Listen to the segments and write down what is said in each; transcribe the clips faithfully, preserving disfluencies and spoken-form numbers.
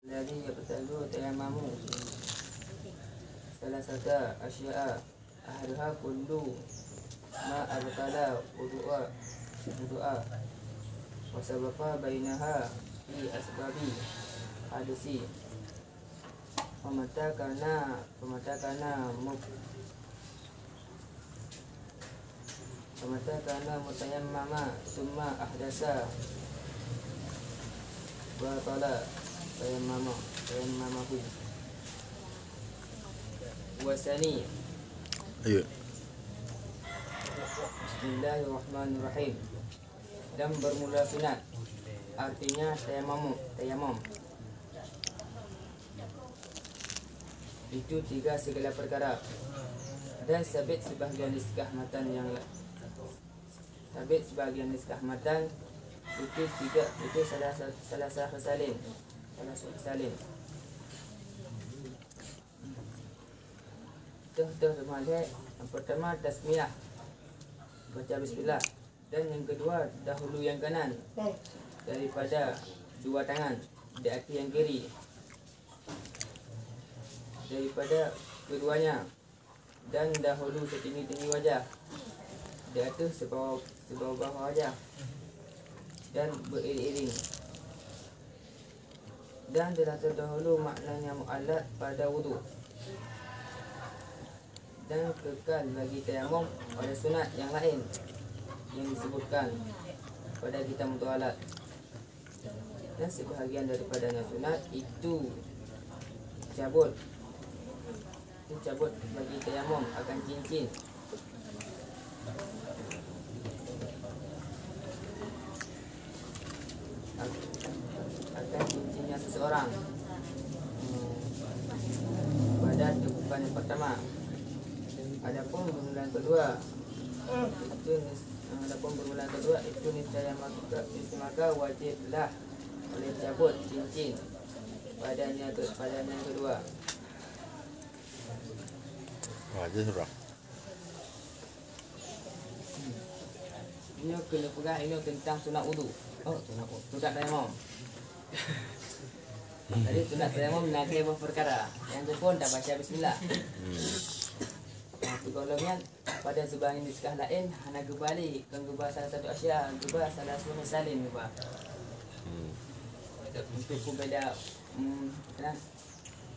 Alladhi yabtulu tayammamu salasata asya'a, ahaduha kullu ma abtala wudu'a, wudu'a, wa sabaqa bainaha fi asbabi hadasi. Famata kana, famata kana mu-, famata kana mutayammama summa ahdasa, batala tayammama, tayammamahu. Wasani. Ayo. Bismillahirrahmanirrahim. Dan bermula sunat, artinya tayamam, tayamam. Itu tiga segala perkara. Dan sabit sebahagian niskah matan yang la-, sabit sebahagian niskah matan itu tiga, itu salah sa-, salah salah salin, salah salah salin. Teuh-teuh teuma lhèe, yang pertama tasmiyah, baca bismillah, dan yang kedua dahulu yang kanan daripada dua tangan di ateueh yang kiri daripada keduanya, dan dahulu setinggi-tinggi wajah di ateueh sebawah, sebawah-bawah wajah, dan beriring-iring. Dan telah terdahulu maknanya mu'allaq pada wudu, dan kekal bagi tayamum pada sunat yang lain yang disebutkan pada kitab mutawallat. Dan sebahagian daripadanya sunat itu cabut, itu cabut bagi tayamum akan cincin, akan cincinnya seseorang pada tekukan yang pertama. Adapun permulaan kedua itu nis-, adapun permulaan kedua itu niscaya maka, niscaya maka wajiblah oleh cabut cincin padanya ke, padanya yang kedua. Wajib surah. Nyoe keuneuk peugah inoe teuntang sunat wudu. Oh, sunat wudu. Sunat tayamum. Jadi sunat tayamum na lhèe boh peukara. Nyang geuphon tabaca bismillah. Hmm. Nah, sigohlom nyan pada seubang niskah laén hana geuba lé, kon geuba salah satu asya, geuba salah satu salin geuba. Hmm. Untuk peubeda, hmm, kan?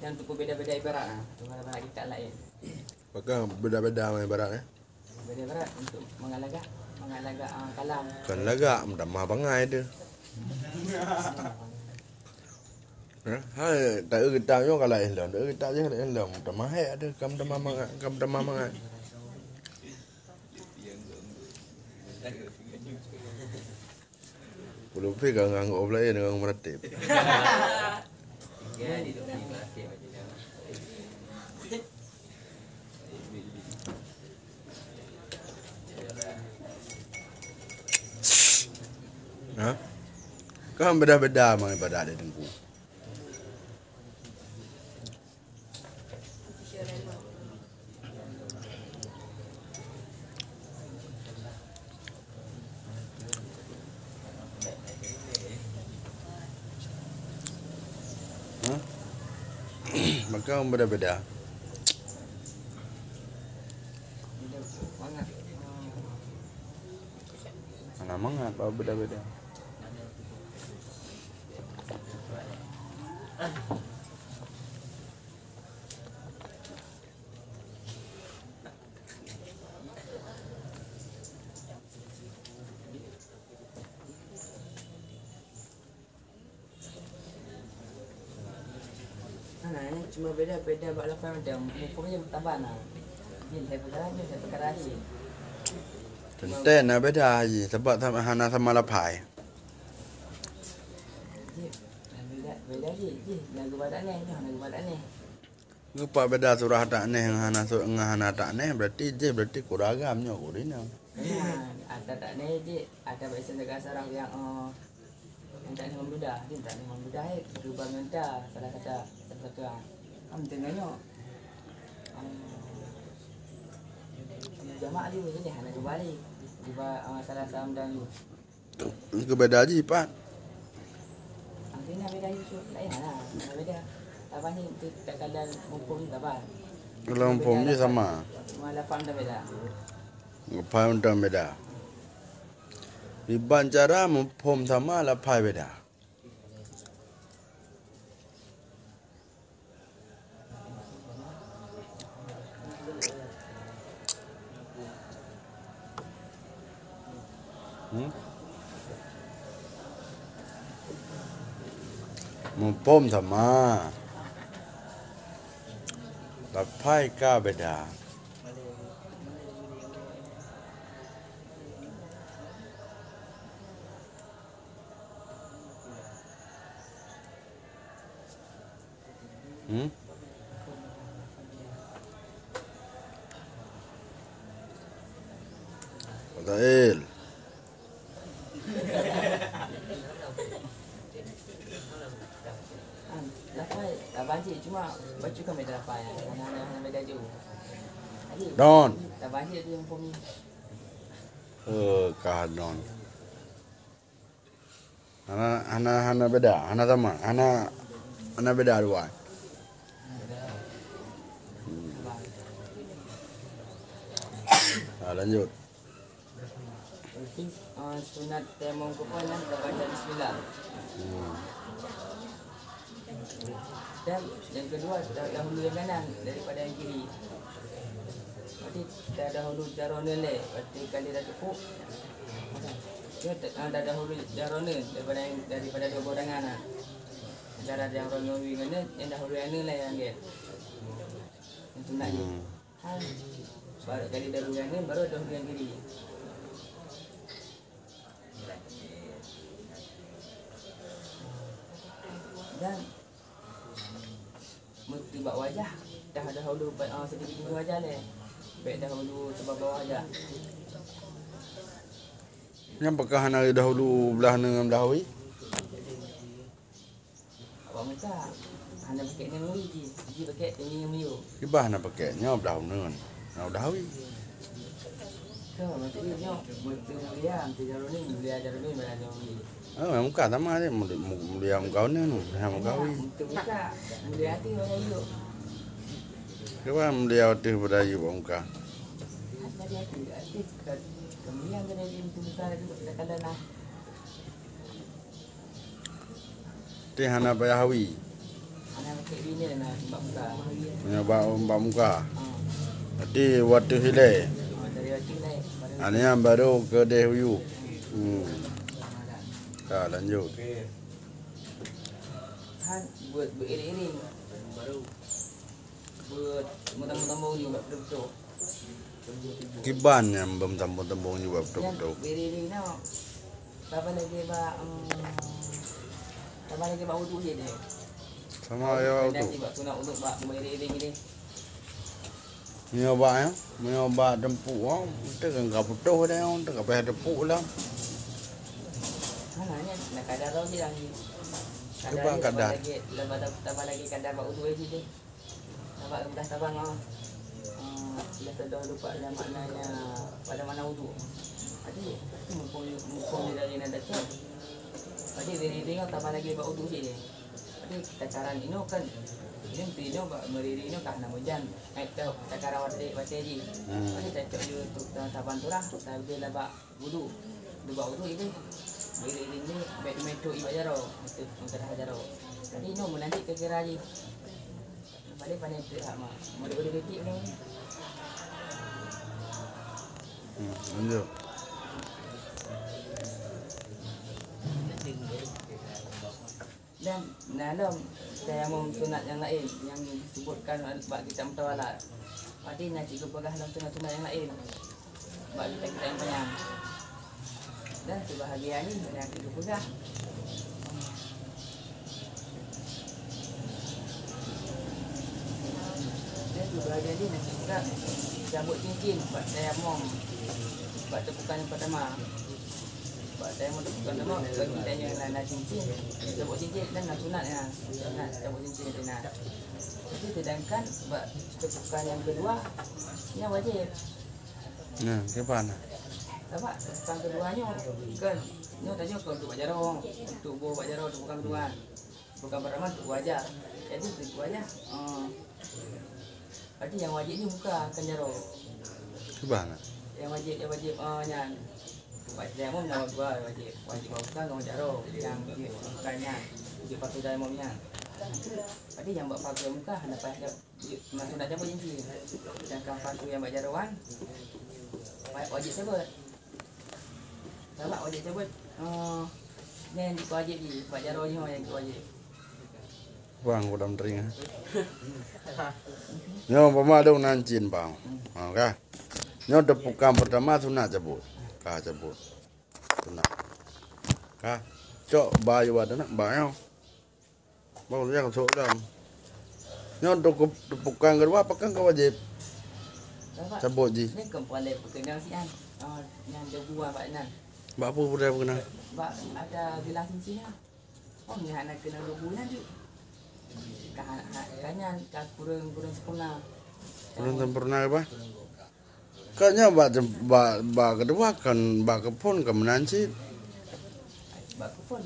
Dan untuk peubeda-beda ibarat, nah, ibarat-ibarat kitab laén. Pakon beda-beda ibarat, eh? Beda ibarat untuk mengalagak, mengalagak, ah, kalam. Kon lagak, meutamah bangai tu. Eh, hai, tak eu kitab nyoe ka laén lom, tak eu kitab nyoe ka laén lom. Meutamah hék tu, ka meutamah mangat, ka meutamah mangat. Ulôn pih ka nganggok laén ngon meuratéb. Ha? Kan beda-beda mang ibadat di Teungku. Hah? Maka beda-beda. Mana mangat beda-beda. Hana, nyan cuma beda-beda bak lafai mantong. Muphom jih meutabah na. Jih lhèe peukara, jih lhèe peukara jih. Teuntèe na beda jih, sabab sama, hana sama lafai. Jih, beda, beda jih, jih na geuba takneh, nyoe na geuba takneh. Geupak beda surah takneh ngon hana su-, ngon hana takneh, berarti jih, berarti kurang agam nyoe ureueng nyoe. Nah, ata takneh jih, ata bak isan jaga sarah nyang, oh, nyang takneh membeda, jih takneh membeda, eh, geuba ngon ta, salah kata, salah satu, ah. Am tengah nyoe. Ah, jamak jih, jih hana geuba lé. Geuba, ah, salah satu dan Keu beda jih pat. Ini beda Yusuf. Lain lah. Beda. Apa ni, untuk tak kala mumpung ni, apa? Kalau mumpung ni sama. Cuma lafaz dah beda. Lafaz dah beda. Iban cara muphom sama, lafaz beda. Hmm? Muphom sama. Lafaz ka beda. Hmm? Fadail. Lafai, lafai cit, cuma baca kan beda lafai. Hana, hana, hana beda ju. Don. Lafai cit tu yang kami. Eh, kah don. Hana, hana, hana beda, hana sama, hana, hana beda dua. Hmm. Ah, lanjut. Berarti, ah, sunat tayamum kuffain nyan kita baca bismillah. Hmm. Dan yang kedua, ta-, dahulu yang kanan daripada yang kiri. Berarti ta-, dahulu jaroe nyan lé, berarti kali dah tepuk. Ya, ta-, ah, ta-, dahulu jaroe nyan daripada yang, daripada dua boh tangan, ah. Antara jaroe nyan ngon nyan, yang dahulu yang nyan lah yang gét. Yang sunat je. Hmm. Baru kali dahulu yang nyan, baru dahulu yang kiri. Dan meuteuh bak wajah, dah dahulu, ah, sedikit tinggi wajah lé. Bèk dahulu teubaba wajah. Nyan pakon hana dahulu blah neuen blah wie? Awak muka hana pakèk neuen wie jih, jih pakèk tinggi ngon miyueb. Kiban hana pakèk nyoe blah neuen, nyoe blah wie. Ka, maksud jih nyoe, meuteuh mulia, meuteuh jaroe nyan, mulia jaroe nyan, mulia jaroe nyan. Oh, muka sama je, mu-, mu-, mulia muka neuen, mulia muka wie. Meuteuh muka, mulia ateueh bak yub. Kiban mulia ateueh bak yub bak muka. Hana mulia ateueh, ateueh ka, kemudian kena di meuteuh muka laju, dah kala nah. Teuh hana payah wie. Hana pakèk wie nyan na bak muka. Meunyoe bak, bak muka. Ha. Berarti watèe ilèe. Ha, dari watèe ilèe. Baru. Ha, nyan baru keudeh yub. Hmm. Ka, lanjut. Han, buet beuiring-iring. Baru. Buet meutambong-tambong nyoe bak peutoh-peutoh. Kiban nyang beumeutambong-tambong nyoe bak peutoh-peutoh. Nyan beuiring-iring nyoe. Saban lagèe bak, em, saban lagèe bak uduk jih nyoe. Sama ya bak uduk. Bak sunat uduk bak beuiring-iring nyoe. Meunyoe bak, ya, meunyoe bak teumpuk, oh, teuka ka putôh dah, oh, teuka payah teumpuk lah. Hana, nyan, na kadar lom jih lah. Cuba kadar. Saban lagèe, saban lagèe kadar bak uduk jih deh. Sabab mudah saban, ah. Ah, sudah teudoh lupa pada maknanya, pada makna uduk. Jadi, mumpung, mumpung di dalam nyan dah cok. Jadi, diri-diri nyoe tambah lagi bak uduk jih. Jadi, takaran inoe kan, ini tu inoe bak meriri inoe ka hana meujan. Eh, tu takaran watèe, watèe jih. Hmm. Jadi, cocok jih untuk saban tu lah. Tapi lah bak Wudu. Dua bak wudu itu. Beri ini baik meto ibadah jaroe. Itu mengkedah jaroe. Jadi nyoe meunanti kira-kira jih. Balik pandai tu hak mak. Mau diberi titik ni. Hmm, lanjut. Dan na lom tayamum sunat nyang laén nyang disebutkan bak kitab Mutawala. Berarti na cit geupeugah lom sunat-sunat nyang laén bak kitab-kitab nyang panyang. Dan sibahagian nyan na cit geupeugah. Dan sibahagian nyan na cit geupeugah cabut cincin bak tayamum, bak tepukan nyang pertama. Bak tayamum tepukan tama, bagi tanyoe na, na cincin, cabut cincin dan na sunat nyan. Sunat cabut cincin tu na. Tapi sedangkan bak tepukan nyang kedua, nyan wajib. Nah, kiban? Sabab tepukan kedua nyoe kan Nyoe tanyoe keu untuk bak jaroe, untuk boh bak jaroe, untuk bukan tuan. Bukan pertama untuk wajah. Jadi untuk wajah, eh, berarti yang wajib ni muka, kan jaroe. Cuba nak. Yang wajib, yang wajib, eh, nyan. Wajib dayamom nyan wajib, wajib. Wajib muka ngon jaroe. Yang wajib bukan nyan. Wajib patu dayamom nyan. Berarti yang bak patu muka hana payah jawab. Maksud nak cabut jinci. Sedangkan patu yang bak jaroe kan, wa-, wajib cabut. Sabab wajib cabut, eh, nyan yang wajib jih, bak jaroe nyoe yang wajib. Bang, dalam telinga. Nyoe umpama dong nan cin, bang. Ha, ka. Nyoe teupukan pertama sunat cabut. Ka cabut. Sunat. Ka. Cok bayu ada nak, bang, nyoe. Bang, jangan sok dalam. Nyoe untuk ke-, teupukan kedua, pakon ka wajib? Bapak, cabut jih. Ni keumpung lé peukeunong sian. Oh, nyang dua buah bak nan. Bak apa peureulèe peukeunong? Bak ada bilang cincin nyan. Oh, ni hana keunong dua buah nyan, Dik. Ka ha-, ha-, ka nyan, ka kureueng, kureueng sempurna. Kureueng sempurna apa? Kan nyoe bak, bak, bak keudua kan, bak keuphon kan meunan cit. Bak keuphon.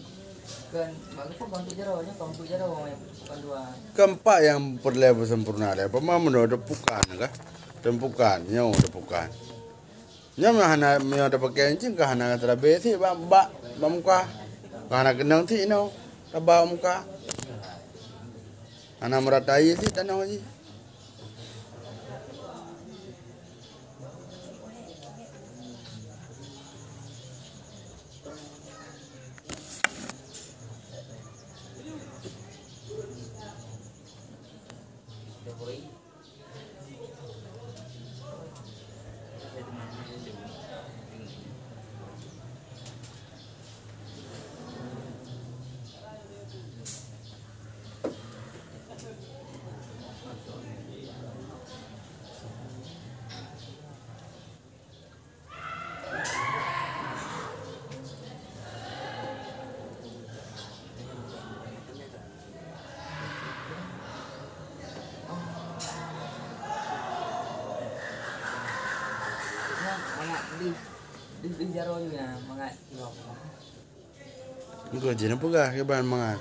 Kan bak keuphon kan untuk jaroe, nyoe kan untuk jaroe, kan dua. Kan pat nyang peureulèe beusempurna lé, umpama meunyoe teupukan kah? Teupukan, nyoe teupukan. Nyoe meuhana, meunyoe tapakèk cit ka hana teutabé cit bak, bak, bak muka. Ka hana keunong cit inoe, taba muka. Hana meurata ie cit tanoh jih. Mangat deuh, deuh, deuh jaroe nyoe na, mangat. Engkau jih neupeugah kiban mangat.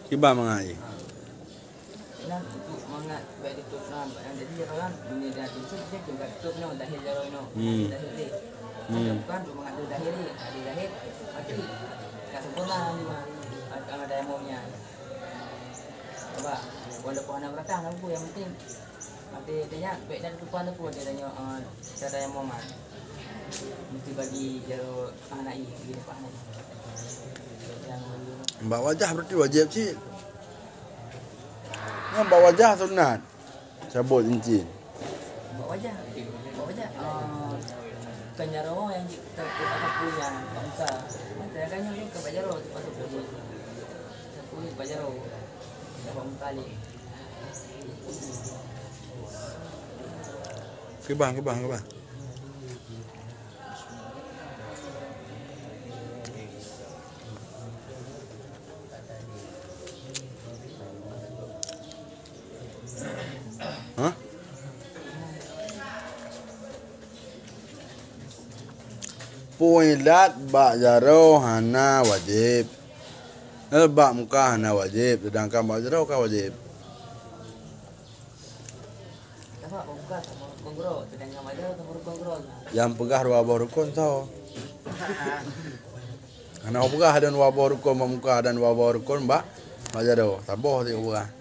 Kiban mangat jih. Nah, untuk mangat bèk ditutup nah, bèk jadi orang dunia dah tutup, dia tinggal tutup noh, lahé jaroe noh. Hmm. Lahé lé. Hmm. Ada bukan untuk mangat dia lahé lé, ada lahé, mati. Tak sempurna ni mah. Ada, ada yang maunya. Coba, walaupun anak beratang, apa yang penting. Tapi dia bèk dah tutupan tu pun dia tanya, ah, cara yang mauman. Mesti bagi jaroe anak ini, bagi dapat anak ini. Yang Bak wajah berarti wajib cit. Nyan bak wajah sunat. Cabut cincin. Bak wajah. Bak wajah. Ah, kan jaroe yang ji-, tak, tak, tak punya, tak usah. Saya kan nyoe ke bak jaroe tu pasal punya. Tapi bak jaroe. Bak muka lé. Kibang, kibang, kibang. Hah? Peuilat bak jaroe hana wajéb. Eh, bak muka hana wajéb, seudangkan bak jaroe ka wajéb. Nyang peugah dua boh rukon soe? Hana peugah ada dua boh rukon bak muka dan dua boh rukon bak, bak jaroe. Saboh teuk peugah.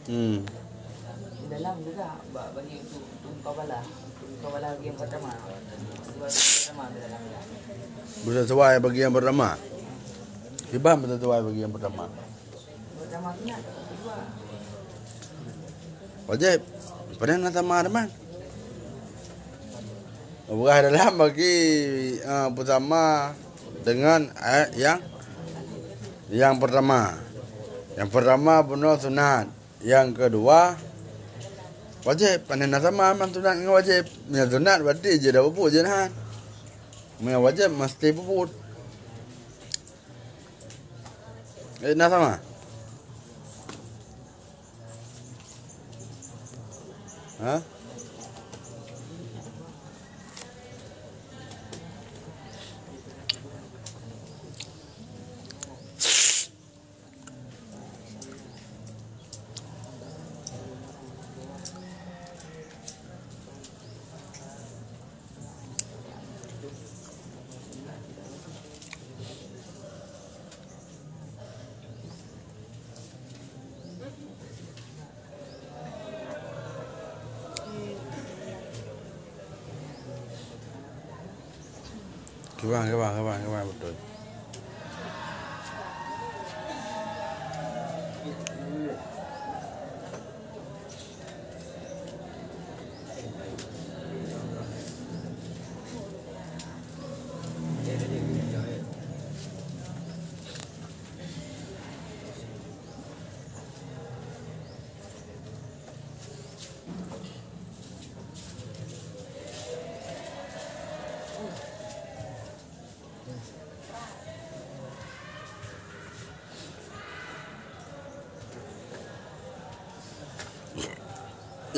Hmm. Dalam juga ba-, bagi untuk, untuk mukabalah. Untuk mukabalah bagian pertama. Siswa bagian pertama di dalam juga. Beuseusuai bagian pertama. Kiban beuseusuai bagian pertama. Pertama tu nak, kedua. Wajéb. Padahai na sama teuma. Beurah dalam bagi, eh, beusama dengan ayat yang, yang pertama. Yang pertama bunoe sunat. Yang kedua, wajéb. Pane na sama man sunat ngon wajéb. Meunyo sunat berarti jeuet peubuet, jeuet han. Meunyo wajéb mesti peubuet. Eh, na sama? Ha? Kiban, kiban, kiban, kiban beutôi.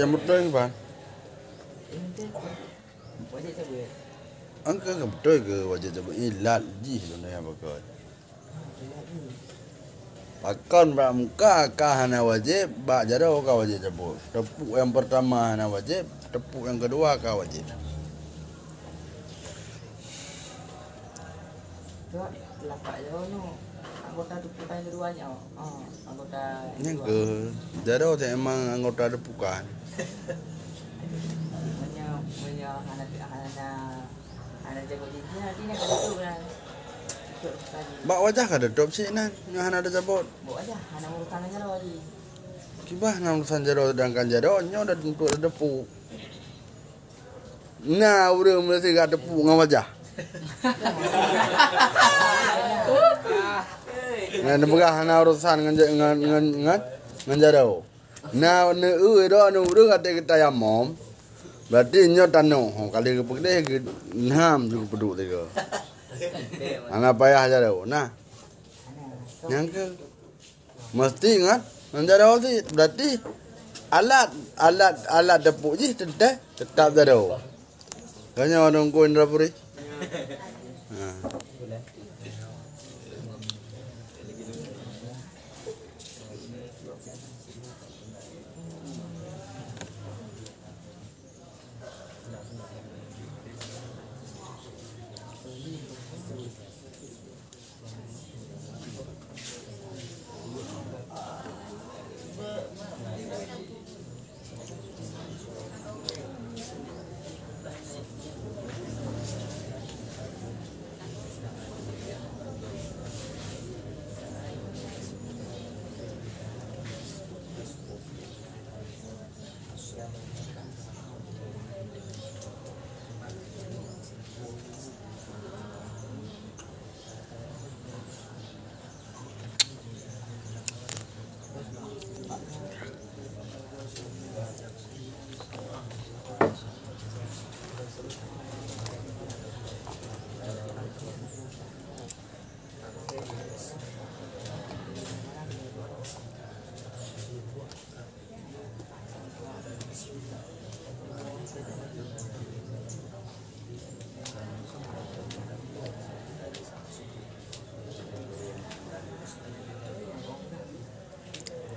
Nyang beutôi, Bang. Engkau beutôi ke wajéb cabut? Ilat jih lôn nyang pakai. Pakon bak muka ka hana wajéb, bak jaroe ka wajéb cabot. Teupeuk nyang peurtama hana wajéb, teupeuk nyang keudua ka wajéb. Cok, lapak jaroe nyoe, anggota teupeuk nyang keudua nyoe. Oh, anggota nyang keudua. Nyang keu jaroe teuh emang anggota teupeuk kan. Meunyoe, meunyoe hana, hana Hana jabot jih, nanti nak keututup lah. Tutup sekali. Bak wajah ka teutôp cit nan, nyoe hana teucabot. Bak wajah, hana urusan ngon jaroe jih. Kiban hana urusan jaroe, sedangkan jaroe nyoe dah tuntuk dah teupeuk. Na ureueng meuseuti ka teupeuk ngon wajah. Nyan neupeugah hana urusan ngon ja-, ngon, ngon, ngon, ngon jaroe. Na, na, eu, droe, na ureueng até geutayamom, berarti nyoe tanoh. Ho, kali geupeugedeh, geu-, nam ju geupeuduek tiga. Hana payah jaroe. Nah. Nyang keu, mesti ingat, ngon jaroe cit. Berarti alat, alat, alat teupeuk jih teuntèe teutap jaroe. Ka nyoe Teungku Indra Puri. Ha.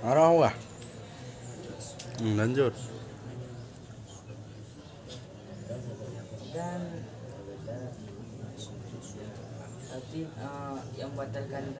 Arah wah. Hmm, lanjut. Dan, tapi, eh, yang membatalkan